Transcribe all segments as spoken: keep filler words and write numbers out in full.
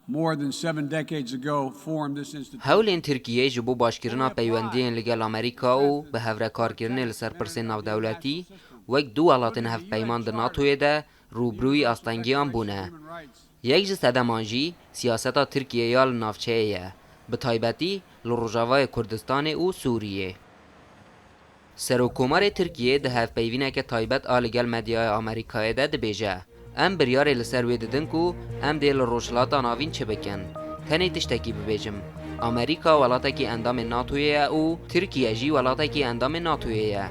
More than seven decades ago, formed this institution. Hewlên Tirkiyê ji bo başkirina peywendiyên li gel Amerîka û bi hev re karkirinê li ser pirsên navdewletî wek du welatên hevpeyman di NATOyê de rûbirûyî astengiyan bûne. Yek ji sedeman jî siyaseta Tirkiyê ya li navçeyê ye, bi taybetî li Rojavayê Kurdistanê û Sûriyê. Serokkomarê Tirkiyê di hevpeyvîneke taybet a li gel medyaya Amerîkayê de dibêje, em biryarê li ser wê didin ku em dê li Rojhilata Navîn çi bikin. Tenê tiştekî bibêjim, Amerîka welatekî endamê NATOyê ye û Tirkiye jî welatekî endamê NATOyê ye.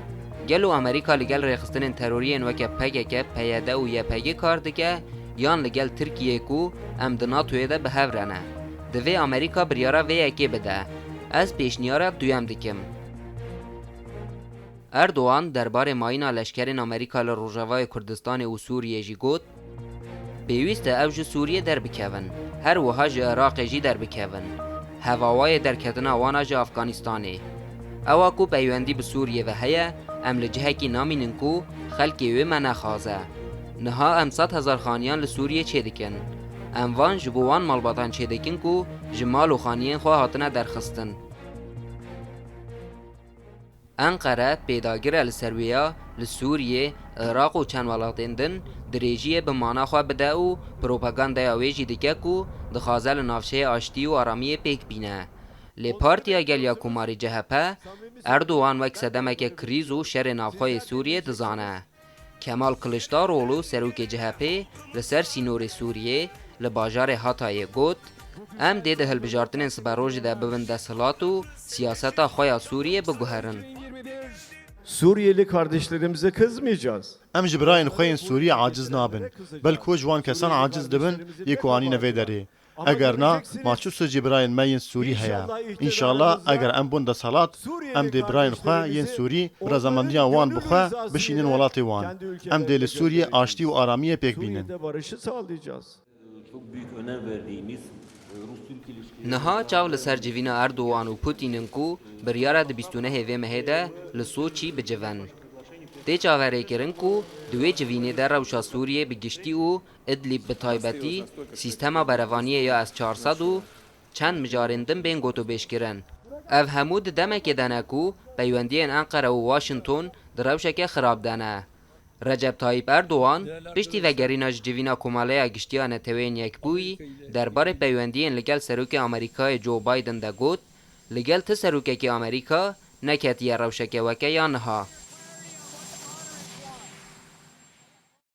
Gelo Amerîka li gel rêxistinên teroriyên weke PKK, PYD û YPG kar dike, yan li gel Tirkiyê ku em di NATOyê de bi hev re ne? Divê Amerîka biryara vê yekê bide. Ez pêşniyara duyem dikim. Erdogan derbarê mayîna leşkerên Amerîka li Rojavayê Kurdistanê û Sûriyê jî got, pêwîst e ew ji Sûriyê derbikevin, her wiha ji Iraqê jî derbikevin. Hevawayê derketina wan a ji Afganistanê. Ewa ku peywendî bi Sûriyê ve heye, em li cihekî namînin ku xelkê wê me nexwaze. Niha em sed hezar xaniyan li Sûriyê çêdikin. Em van ji bo wan malbatan çêdikin ku ji mal û xaniyên xwe hatine derxistin. Enqere pêdagir e li ser wê ya li Sûriyê, Iraq û çend welatên din dirêjiyê bi mana xwe bide û propagandaya wê jî dike ku dixwaze li navçeyê aştî û aramiyê pêk bîne. Lê Partiya Gel ya Komarê CHP Erdogan wek sedemeke krîz û şerê navxwe yê Sûriyê dizane. Kemal Kiliçdaroglu, serokê CHPê, li ser sînorê Sûriyê, li bajarê Hatayê got, em dê di hilbijartinên siberojê de bibin desthilat û siyaseta xwe ya Sûriyê biguherin. Suriyeli kardeşlerimize kızmayacağız. Em ji birayên xwe yên Sûrî aciz nabin. Belko ji wan kesan aciz dibin yê ku anîne vê derê. Eger na, ma çi sucê birayên me yên Sûrî heye? Înşallah eger em bûn desthilat, em dê birayên xwe yên Sûrî bi rezemendiya wan bi xwe bişînin welatê wan. Em dê li Sûriyê aştî û aramiyê pêk bînin. Suriye'de barışı sağlayacağız. Çok büyük önem verdiğimiz e, Rus-Türk ilişkileri. Niha çav li ser civîna Erdogan û Putin'in ku biryara di bîst û nehê vê mehê de li Soçî bicivin. Tê çaverêkirin ku di wê civînê de rewşa Sûriyê bi giştî û Idlib bi taybetî, sîstema berevaniyê ya S çar sed û çend mijarên din bên gotûbêjkirin. Ev hemû di demekê de ne ku peywendiyên Enqere û Washington di rewşeke xirab de ne. Recep Tayyip Erdogan piştî vegerîna ji civîna Komeleya Giştî ya Neteweyên Yekbûyî derbarê peywendiyên li gel Serokê Amerîkayê Joe Biden de got, li gel ti serokekî Amerîka neketiye rewşeke weke ya niha.